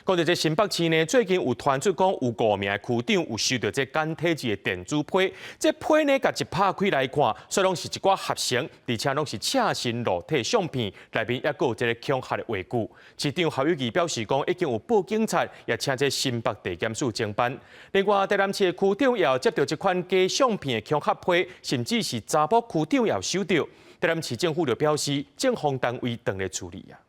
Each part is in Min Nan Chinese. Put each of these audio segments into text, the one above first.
講到這新北市呢，最近有傳出講有五名區長有收到這簡體字的電子批，這批呢，共一拍開來看，煞攏是一寡合成，而且攏是赤身露體相片，內面猶閣有這个恐嚇的話句。市長侯友宜表示講，已經有報警察，也請這新北地檢署偵辦。另外，台南市的區長也有接到這款假相片的恐嚇批，甚至是查埔區長也有收到。台南市政府就表示，政風單位正咧處理啊。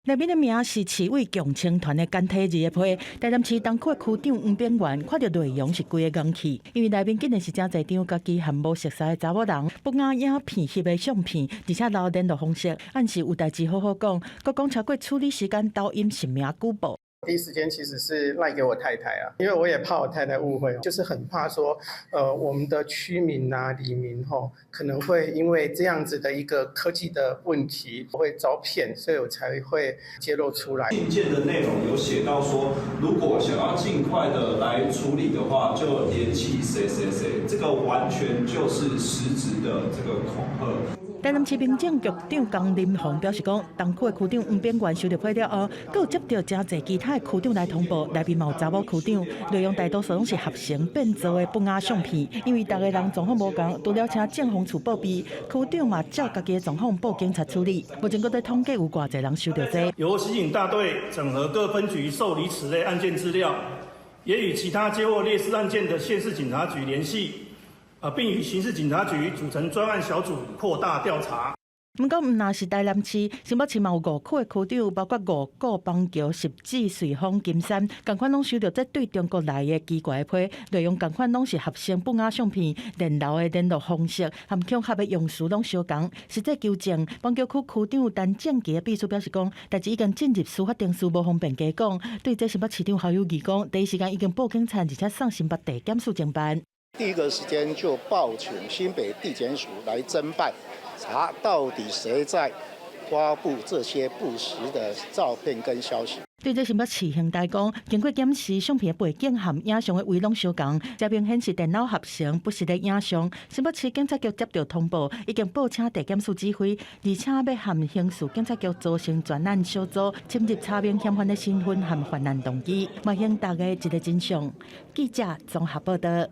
內面的名是市委共青團的簡體字的批，台南市東區的區長黃炳元看著內容是規个戇去，因為內面竟然是誠濟張家己和無熟似的查某人不雅影片翕的相片，而且留聯絡方式，暗示有代誌好好講，閣講超過處理時間抖音實名舉報。第一時間其實是 LINE 給我太太啊，因為我也怕我太太誤會，就是很怕說，我們的區民啊、里民吼，可能會因為這樣子的一個科技的問題會遭騙，所以我才會揭露出來。信件的內容有寫到說，如果想要盡快的來處理的話，就聯繫誰誰誰，這個完全就是實質的這個恐嚇。台南市民政局長江林鴻表示講，東區的區長黃炳元收到批了後，閣有接到誠濟其他的區長來通報，內面嘛有查某區長，內容大多數攏是合成變造的不雅相片。因為逐个人狀況無仝，除了請政風處報備，區長嘛照家己的狀況報警察處理。目前閣咧統計有偌濟人收到這。由刑警大隊整合各分局受理此類案件資料，也與其他接獲類似案件的縣市警察局聯繫。啊，並與刑事警察局組成專案小組，擴大調查。毋過，毋但是台南市，新北市嘛有五區的區長，包括五股、板橋、汐止、瑞芳、金山，仝款攏收著這對中國來的奇怪的批，內容仝款攏是合成不雅相片，聯絡的聯絡方式和恐嚇的用詞攏相仝。實際求證，板橋區區長陳正奇的秘書表示講，代誌已經進入司法程序，無方便加講。對這新北市長侯友宜講，第一時間已經報警察，而且送新北地檢署偵辦。第一個時間就報請新北地檢署來偵辦，查到底誰在發布這些不實的照片跟消息。對這新北市刑大講，經過檢視相片的背景和影像的位攏相仝，這明顯是電腦合成不實的影像。新北市警察局接到通報，已經報請地檢署指揮，而且欲和刑事警察局組成專案小組，深入查明嫌犯的身份和犯案動機，嘛向大家一個真相。記者綜合報道。